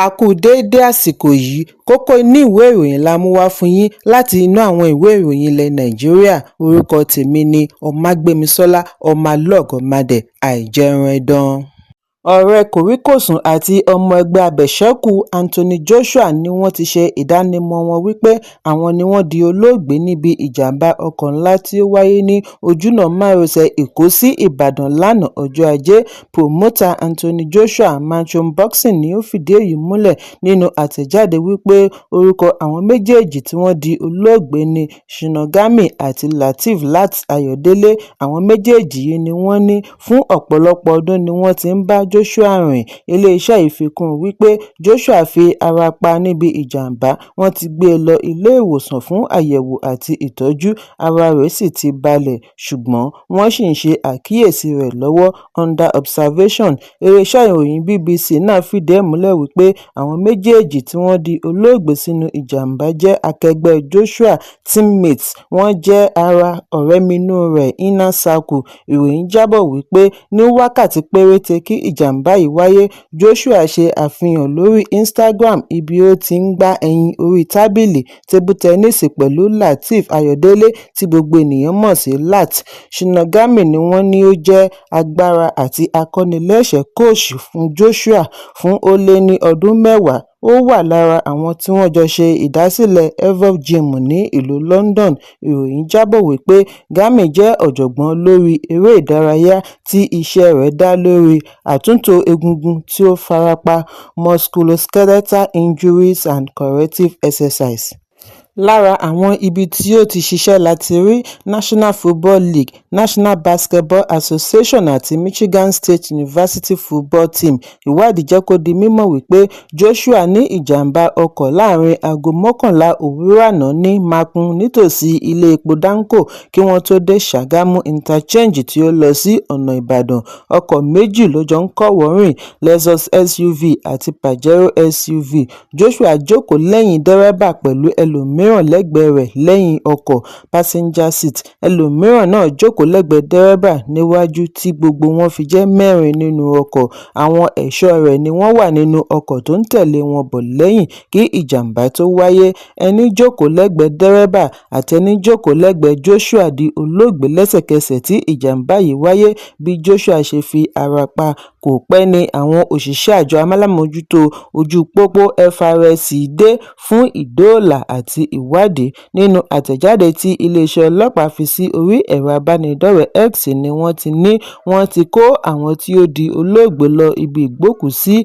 A kú déédé àsìkò yìí. Kókó inú ìwé ìròyìn la mú wá fún yín láti inú àwọn ìwé ìròyìn ilẹ̀ Nàìjíríà. Orúkọ tèmi ni Ọmágbémisọ́lá Ọmọlọ́gọ̀mádẹ Àìjẹunẹdàn. Ọ̀rẹ́ kòríkòsùn àti ọmọ ẹgbẹ́ abèṣekù Anthony Joshua ni wọ́n ti ṣe ìdánimọ̀ wọn wípé àwọn ni wọ́n di olóògbé níbi ìjàm̀bá ọkọ̀ ńlá tí ó wáyé ní ojúnà márosẹ̀ Èkó sí Ìbàdàn lánàá ọjọ́ Ajé. Pòmótà Anthony Joshua, Matchroom Boxing ni ó fìdí èyí múlẹ̀ nínú àtẹ̀jáde wípé orúkọ àwọn méjèèjì tí wọ́n di olóògbé ní Shina Gamie àti Lateef "Lat" Ayọ̀dẹ́lẹ̀. Àwọn méjèèjì yìí ni wọ́n ní fún ọ̀pọ̀lọpọ̀ ọdún ni wọ́n ti ń bá Joshua rìn. Iléeṣẹ́ yìí fi kún un wípé Joshua fi ara pa níbi ìjàm̀bá, wọ́n ti gbé e lọ ilé-ìwòsàn fún àyẹ̀wò àti ìtọ́jú, ara rẹ̀ sì ti balẹ̀, ṣùgbọ́n wọ́n ṣì ń ṣe àkíyèsí rẹ̀ lọ́wọ́ under observation. Iléeṣẹ́ ìròyìn BBC náà fìdí ẹ̀ múlẹ̀ wípé àwọn méjèèjì tí wọ́n di olóògbé sínú ìjàm̀bá jẹ́ akẹgbẹ́ Joshua teammates, wọ́n jẹ́ ará ọ̀rẹ́mínú rẹ̀ inner circle. Ìròyìn jábọ̀ wípé ní wákàtí péréte kí ìjàm̀bá yìí wáyé, Joshua ṣe àfihàn lórí Instagram ibi ó ti ń gbá ẹyin orí tábìlì table tennis pẹ̀lú Lateef Ayọ̀dẹ́lẹ̀ tí gbogbo ènìyàn mọ̀ sí Lat. Shina Gamie ni wọ́n ní ó jẹ́ agbára àti akọ́nilẹ́ṣẹ̀ẹ́ coach fún Joshua fún ó lé ní ọdún 10. Ó wà lára àwọn tí wọ́n jọ ṣe ìdásílẹ̀ Evolve Gym ní ìlú London. Ìròyìn jábọ̀ wípé Gamie jẹ́ ọ̀jọ̀gbọ́n lórí eré ìdárayá tí iṣẹ́ rẹ̀ dá lórí àtúntò egungun tí ó farapa musculoskeletal injuries and corrective exercise. Lára àwọn ibi tí ó ti ṣiṣẹ́ la ti rí National Football League, National Basketball Association àti Michigan State University football team. Ìwádìí jẹ́ kó di mímọ̀ wípé Joshua ní ìjàm̀bá ọkọ̀ láàárín aago 11 òwúrọ̀ àná ní Makun nítòsí ilé epo Danko kí wọ́n tó dé Sagamu Interchange tí ó lọ sí ọ̀nà Ìbàdàn. Ọkọ̀ méjì ló jọ ń kọ́wọ̀ọ́-rìn, Lexus SUV àti Pajero SUV. Joshua jókòó lẹ́yìn dẹ́rẹ́bà pẹ̀lú ẹlòmíràn lẹ́gbẹ̀ẹ́ rẹ̀ lẹ́yìn ọkọ̀ passenger seat. Ẹlòmíràn náà jókòó lẹ́gbẹ̀ẹ́ dẹ́rẹ́bà níwájú tí gbogbo wọn fi jẹ́ mẹ́rin nínú ọkọ̀. Àwọn ẹ̀ṣọ́ rẹ̀ ni wọ́n wà nínú ọkọ̀ tó ń tẹ̀lé wọn bọ̀ lẹ́yìn kí ìjàm̀bá tó wáyé. Ẹni jókòó lẹ́gbẹ̀ẹ́ dẹ́rẹ́bà àti ẹni jókòó lẹ́gbẹ̀ẹ́ Joshua di olóògbé lẹ́sẹ̀kẹsẹ̀ tí ìjàm̀bá yìí wáyé. Bí Joshua ṣe fi ara pa kò pẹ́ ni àwọn òṣìṣẹ́ àjọ alámòójútó ojú pópó FRSC dé fún ìdóòlà àti ìwádìí. Nínú àtẹ̀jáde tí iléeṣẹ́ ọlọ́pàá fi sí orí ẹ̀rọ ìbánidọ́rẹ̀ẹ́ X ni wọ́n ti ní wọ́n ti kó àwọn tí ó di olóògbé lọ ibi ìgbókùú-sí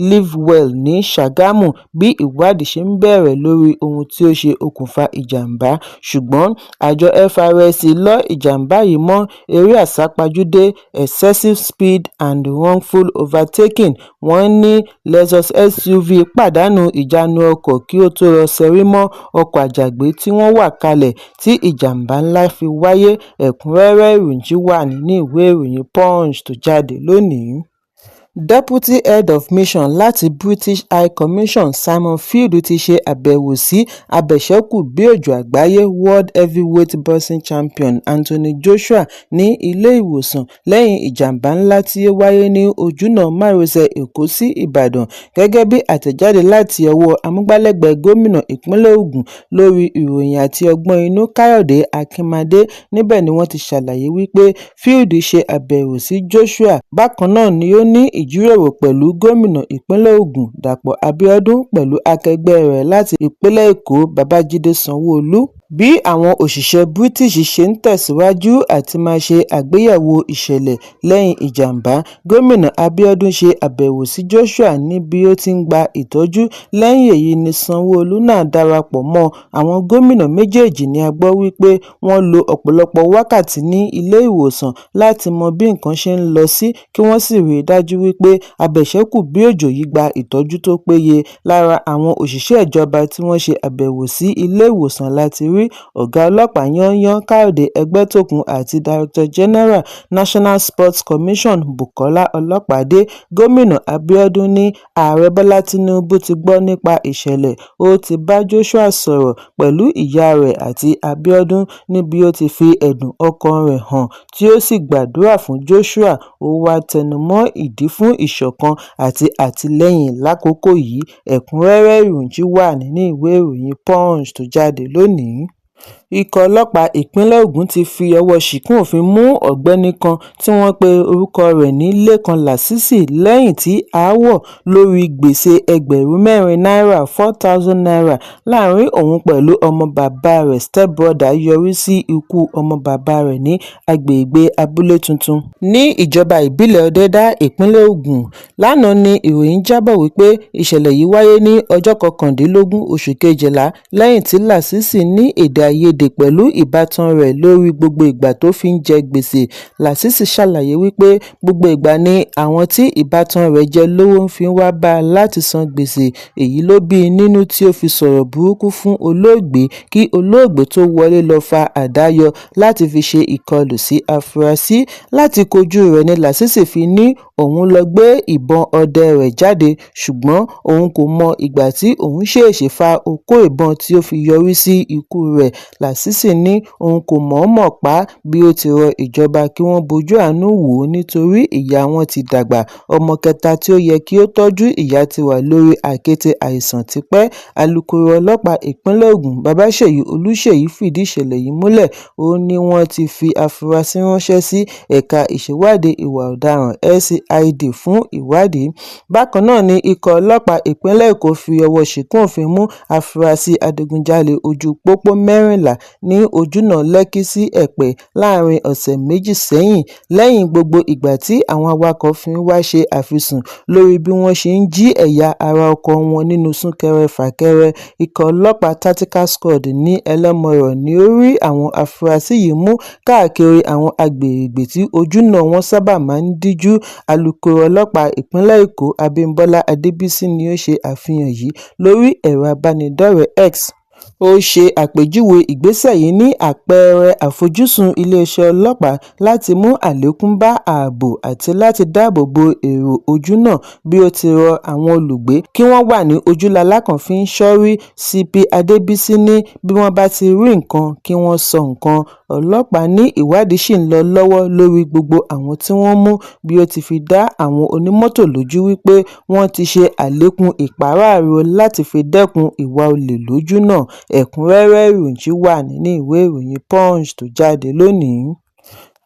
Livewell ní Sàgámù bí ìwádìí ṣe ń bẹ̀rẹ̀ lórí ohun tí ó ṣe okùnfà ìjàm̀bá. Ṣùgbọ́n àjọ FRSC lọ ìjàm̀bá yìí mọ́ eré àsápajúdé excessive speed and wrongful overtaking. Wọ́n ní Lexus SUV pàdánù ìjánu ọkọ̀ kí ó tó lọ ṣẹ́rí mọ́ ọkọ̀ àjàgbé tí wọ́n wà kalẹ̀ tí ìjàm̀bá ńlá fi wáyé. Ẹ̀kúnrẹ́rẹ́ ìròyìn wà nínú ìwé ìròyìn Punch tó jáde lónìí. Deputy Head of Mission láti British High Commission Simon Field ti ṣe àbẹ̀wò sí abèṣekù-bí-òjò àgbáyé World Heavyweight Boxing Champion Anthony Joshua ní ilé-ìwòsàn lẹ́yìn ìjàm̀bá ńlá tí ó wáyé ní ojúnà márosẹ̀ Èkó sí Ìbàdàn. Gẹ́gẹ́ bí àtẹ̀jáde láti ọwọ́ amúgbálẹ́gbẹ̀ẹ́ gómìnà ìpínlẹ̀ Ògùn lórí ìròyìn àti ọgbọ́n inú Káyọ̀dé Akínmáde. Níbẹ̀ ni wọ́n ti ṣàlàyé wípé Field ṣe àbẹ̀wò sí Joshua. Bákan náà ni ó ní ìjíròrò pẹ̀lú gómìnà ìpínlẹ̀ Ògùn Dàpọ̀ Abíọ́dún pẹ̀lú akẹgbẹ́ rẹ̀ láti ìpínlẹ̀ Èkó Babájídé Sanwó-Olú. Bí àwọn òṣìṣẹ́ British ṣe ń tẹ̀síwájú àti máa ṣe àgbéyẹ̀wò ìṣẹ̀lẹ̀ lẹ́yìn ìjàm̀bá, Gómìnà Abíọ́dún ṣe àbẹ̀wò sí Joshua níbi ó ti ń gba ìtọ́jú. Lẹ́yìn èyí ni Sanwó-Olú náà darapọ̀ mọ́ àwọn gómìnà méjèèjì ní a gbọ́ wípé wọ́n lo ọ̀pọ̀lọpọ̀ wákàtí ní ilé-ìwòsàn láti mọ bí nǹkan ṣe ń lọ sí kí wọ́n sì rí i dájú wípé abèṣekù-bí-òjò yìí gba ìtọ́jú tó péye. Lára àwọn òṣìṣẹ́ ìjọba tí wọ́n ṣe àbẹ̀wò sí ilé-ìwòsàn la ti rí rí ọ̀gá ọlọ́pàá yán-yán Káyọ̀dé Ẹgbẹ̀tòkun àti Director General, National Sports Commission Bukola Olopade. Gómìnà Abiodun ní Ààrẹ Bọ́lá Tínúbù ti gbọ́ nípa ìṣẹ̀lẹ̀, ó ti bá Joshua sọ̀rọ̀ pẹ̀lú ìyá rẹ̀ àti Abiodun níbi ó ti fi ẹ̀dùn ọkàn rẹ̀ hàn tí ó sì gbàdúrà fún Joshua. Ó wàá tẹnumọ́ ìdí fún ìṣọ̀kan àti àtìlẹ́yìn lákòókò yìí. Ẹ̀kúnrẹ́rẹ́ ìròyìn wà nínú ìwé ìròyìn Punch tó jáde lónìí. Ikọ̀ ọlọ́pàá ìpínlẹ̀ Ogun ti fi ọwọ́ ṣìkún òfin mú ọ̀gbẹ́ni kan tí wọ́n pe orúkọ rẹ̀ ní Lẹ́kàn Lásìsì lẹ́yìn tí aáwọ̀ lórí gbèsè ẹgbẹ̀rún mẹ́rin náírà ₦4,000 láàrin òun pẹ̀lú ọmọ bàbá rẹ̀ step brother yọrí sí ikú ọmọ bàbá rẹ̀ ní agbègbè Abúlé Tuntun ní ìjọba ìbílẹ̀ Òdẹ̀dá, ìpínlẹ̀ Ogun. Lánàá ní ìròyìn jábọ̀ wípé ìṣẹ̀lẹ̀ yìí wáyé ní ọjọ́ kọkàndínlógún oṣù kejìlá lẹ́yìn tí Lásìsì ní èdè-àìyedè pẹ̀lú ìbátan rẹ̀ lórí gbogbo ìgbà tó fi ń jẹ gbèsè. Lásìsì ṣàlàyé wípé gbogbo ìgbà ni àwọn tí ìbátan rẹ̀ jẹ lówó fi ń wá bá a láti san gbèsè. Èyí ló bí i nínú tí ó fi sọ̀rọ̀ burúkú fún olóògbé kí olóògbé tóó wọlé lọ́ọ́ fa àdá yọ láti fi ṣe ìkọlù sí àfúrásì. Láti kojú rẹ̀ ní Lásìsì fi ní òun lọ́ọ́ gbé ìbọn òde rẹ̀ jáde, ṣùgbọ́n òun kò mọ ìgbà tí òun ṣèèṣì fa okó ìbọn tí ó fi yọrí sí ikú rẹ̀. Lásìsì ní òun kò mọ̀ọ́mọ̀ pa á bí ó ti rọ ìjọba kí wọ́n bojú àánú wò ó nítorí ìyá wọn ti dàgbà, ọmọ kẹta tí ó yẹ kí ó tọ́jú ìyá ti wà lórí àkéte àìsàn tipẹ́. Alūkkóró ọlọ́pàá ìpínlẹ̀ Ogun Babáṣèyí Olùṣèyí fìdí ìṣẹ̀lẹ̀ yìí múlẹ̀. Ó ní wọ́n ti fi àfúrásì ránṣẹ́ sí ẹ̀ka ìṣèwádìí ìwà ọ̀daràn SCID fún ìwádìí. Bákan náà ni ikọ̀ ọlọ́pàá ìpínlẹ̀ Èkó fi ọwọ́ ṣìkún òfin mú àfúrásì adigunjalè ojú pópó 14 ní ojúnà Lẹ́kí sí Ẹ̀pẹ́ láàrin ọ̀sẹ̀ méjì sẹ́yìn. Lẹ́yìn gbogbo ìgbà tí àwọn awakọ̀ fi ń wá ṣe àfisùn lórí bí wọ́n ṣe ń jí ẹ̀yà ara ọkọ̀ wọn nínú súnkẹrẹ-fàkẹrẹ, ikọ̀ ọlọ́pàá Tactical Squad ní Ẹlẹ́mọ̀rọ̀ ní ó rí àwọn afurasí yìí mú káàkiri àwọn agbègbè tí ojúnà wọn sábà máa ń díjú. Alūkkóró ọlọ́pàá ìpínlẹ̀ Èkó Abimọlá Adébísí ni ó ṣe àfihàn yìí lórí ẹ̀rọ ìbánidọ́rẹ̀ẹ́ X. Ó ṣe àpèjúwe ìgbésẹ̀ yìí ní àpẹẹrẹ àfojúsùn iléeṣẹ́ ọlọ́pàá láti mú àlékún bá ààbò àti láti dáàbò bo èrò ojúnà bí ó ti rọ àwọn olùgbé kí wọ́n wà ní ojú lalákàn fi ń ṣọ́rí. CP Adébísí ní bí wọ́n bá ti rí nǹkan kí wọ́n sọ nǹkan. Ọlọ́pàá ní ìwádìí ṣì ń lọ lọ́wọ́ lórí gbogbo àwọn tí wọ́n mú bí ó ti fi dá àwọn onímọ́tò lójú wípé wọ́n ti ṣe àlékún ìpàráàró láti fi dẹ́kun ìwà olè lójúnà. Ẹ̀kúnrẹ́rẹ́ ìròyìn wà nínú ìwé ìròyìn Punch tó jáde lónìí.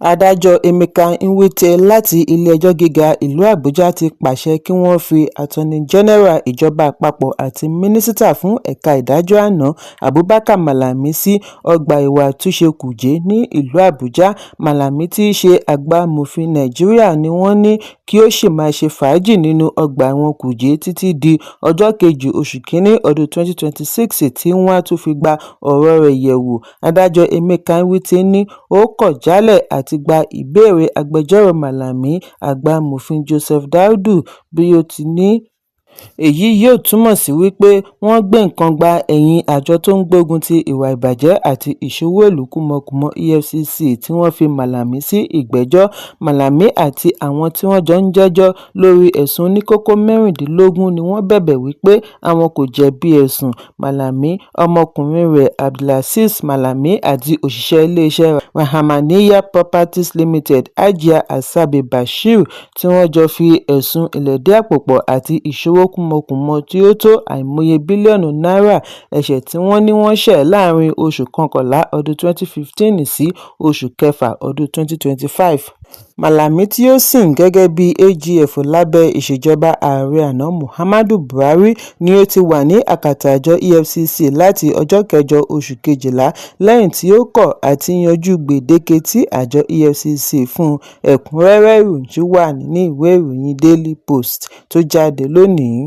Adájọ́ Emeka Nwite láti ilé-ẹjọ́ gíga ìlú Àbújá ti pàṣẹ kí wọ́n fi Attorney General ìjọba àpapọ̀ àti mínísítà fún ẹ̀ka ìdájọ́ àná Abubakar Malami sí ọgbà ẹ̀wọ̀n àtúnṣe Kuje ní ìlú Àbújá. Malami tí í ṣe àgbà amòfin Nàìjíríà ni wọ́n ní kí ó sì máa ṣe fàájì nínú ọgbà ẹ̀wọ̀n Kuje títí di ọjọ́ kejì oṣù kínní ọdún 2026 tí wọ́n á tún fi gba ọ̀rọ̀ rẹ̀ yẹ̀wò. Adájọ́ Emeka Nwite ní ó kọ̀ jálẹ̀ àti gba ìbéèrè agbẹjọ́rò Malami, àgbà amòfin Joseph Daudu, bí ó ti ní èyí yóò túmọ̀ sí wípé wọ́n gbé nǹkan gba ẹ̀yìn àjọ tó ń gbógun ti ìwà ìbàjẹ́ àti ìṣòwò-ìlú kúmọkùmọ EFCC tí wọ́n fi Malami sí ìgbẹ́jọ́. Malami àti àwọn tí wọ́n jọ ń jẹ́jọ́ lórí ẹ̀sùn oníkókó 16 ni wọ́n bẹ̀bẹ̀ wípé àwọn kò jẹ̀bi ẹ̀sùn. Malami, ọmọkùnrin rẹ̀ Abdulazeez Malami àti òṣìṣẹ́ iléeṣẹ́ Rahmaniya Properties Limited Hajiya Asabe Bashir tí wọ́n jọ fi ẹ̀sùn ìlẹ̀dí-àpò-pọ̀ àti ìṣòwò-kúmọkùmọ tí ó tó àìmọye bílíọ̀nù náírà, ẹ̀ṣẹ̀ tí wọ́n ní wọ́n ṣẹ̀ láàrin oṣù kọkànlá ọdún 2015 sí oṣù kẹfà ọdún 2025. Malami tí ó sìn gẹ́gẹ́ bíi AGF lábẹ́ ìṣèjọba ààrẹ àná Muhammadu Buhari ni ó ti wà ní akátá àjọ EFCC láti ọjọ́ kẹjọ oṣù kejìlá lẹ́yìn tí ó kọ̀ àti yanjú gbèdéke tí àjọ EFCC fún. Ẹ̀kúnrẹ́rẹ́ ìròyìn wà nínú ìwé ìròyìn Daily Post tó jáde lónìí.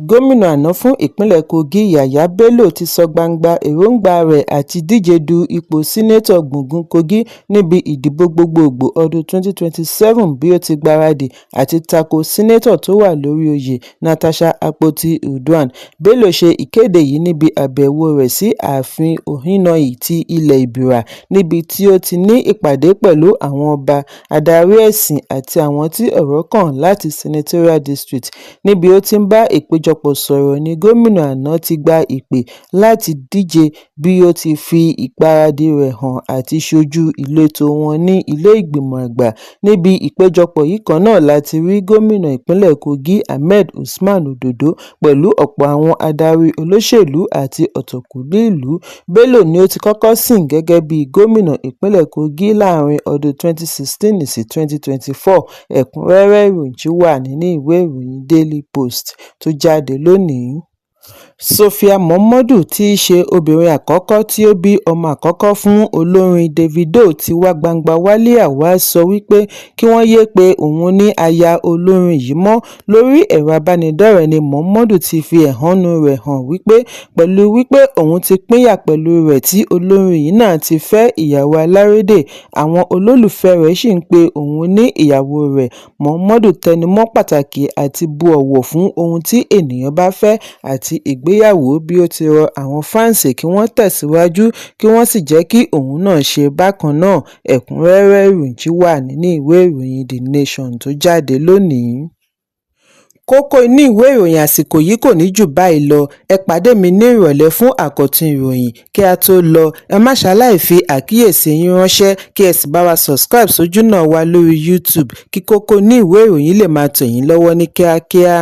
Gómìnà àná fún ìpínlẹ̀ Kogi, Yàyà Bello, ti sọ gbangba èròǹgbà rẹ̀ àti díje du ipò seneto gbùngbùn Kogi níbi ìdìbò gbogboògbò ọdún 2027 bí ó ti gbáradì àti tako seneto tó wà lórí oyè, Natasha Akpoti-Uduaghan. Bello ṣe ìkéde yìí níbi àbẹ̀wò rẹ̀ sí ààfin Ohinoyi ti ilẹ̀ Ebira, níbi tí ó ti ní ìpàdé pẹ̀lú àwọn ọba, adarí ẹ̀sìn àti àwọn tí ọ̀rọ̀ kàn láti senatorial district. Níbi ó ti ń bá ìpéjọpọ̀ sọ̀rọ̀ ní gómìnà àná ti gba ìpè láti díje bí ó ti fi ìgbáradì rẹ̀ hàn àti ṣojú ìletò wọn ní ilé ìgbìmọ̀ àgbà. Níbi ìpéjọpọ̀ yìí kan náà la ti rí gómìnà ìpínlẹ̀ Kogi, Ahmed Usman Ododo, pẹ̀lú ọ̀pọ̀ àwọn adarí olóṣèlú àti ọ̀tọ̀kùlú ìlú. Bello ni ó ti kọ́kọ́ sìn gẹ́gẹ́ bíi gómìnà ìpínlẹ̀ Kogi láàrin ọdún 2016 sí 2024. Ẹ̀kúnrẹ́rẹ́ ìròyìn wà nínú ìwé ìròyìn Daily Post tó jáde lónìí. Sophia Momodu, tí í ṣe obìnrin àkọ́kọ́ tí ó bí ọmọ àkọ́kọ́ fún olórin Davido, ti wá gbangba wálíà wá sọ wípé kí wọ́n yéé pe òun ní aya olórin yìí mọ́. Lórí ẹ̀rọ ìbánidọ́rẹ̀ẹ́ ní Momodu ti fi ẹ̀hónú rẹ̀ hàn wípé pẹ̀lú wípé òun ti pínyà pẹ̀lú rẹ̀ tí olórin yìí náà ti fẹ́ ìyàwó alárédè, àwọn olólùfẹ́ rẹ̀ sì ń pe òun ní ìyàwó rẹ̀. Momodu tẹnumọ́ pàtàkì àti bu ọ̀wọ̀ fún ohun tí ènìyàn bá fẹ́ àti ìgbéyàwó, bí ó ti rọ àwọn fáǹsì kí wọ́n tẹ̀síwájú kí wọ́n sì jẹ́ kí òun náà ṣe bákan náà. Ẹ̀kúnrẹ́rẹ́ ìròyìn wà nínú ìwé ìròyìn The Nation tó jáde lónìí. Kókó inú ìwé ìròyìn àsìkò yìí kò ní jù báyìí lọ. Ẹ pàdé mi ní ìrọ̀lẹ́ fún àkọ́tún ìròyìn. Kí a tó lọ, ẹ má ṣaláì fi àkíyèsí yín ránṣẹ́, kí ẹ sì bá wa subscribe sójúnà wa lórí YouTube kí kókó inú ìwé ìròyìn lè máa tẹ̀ yín lọ́wọ́ ní kíákíá.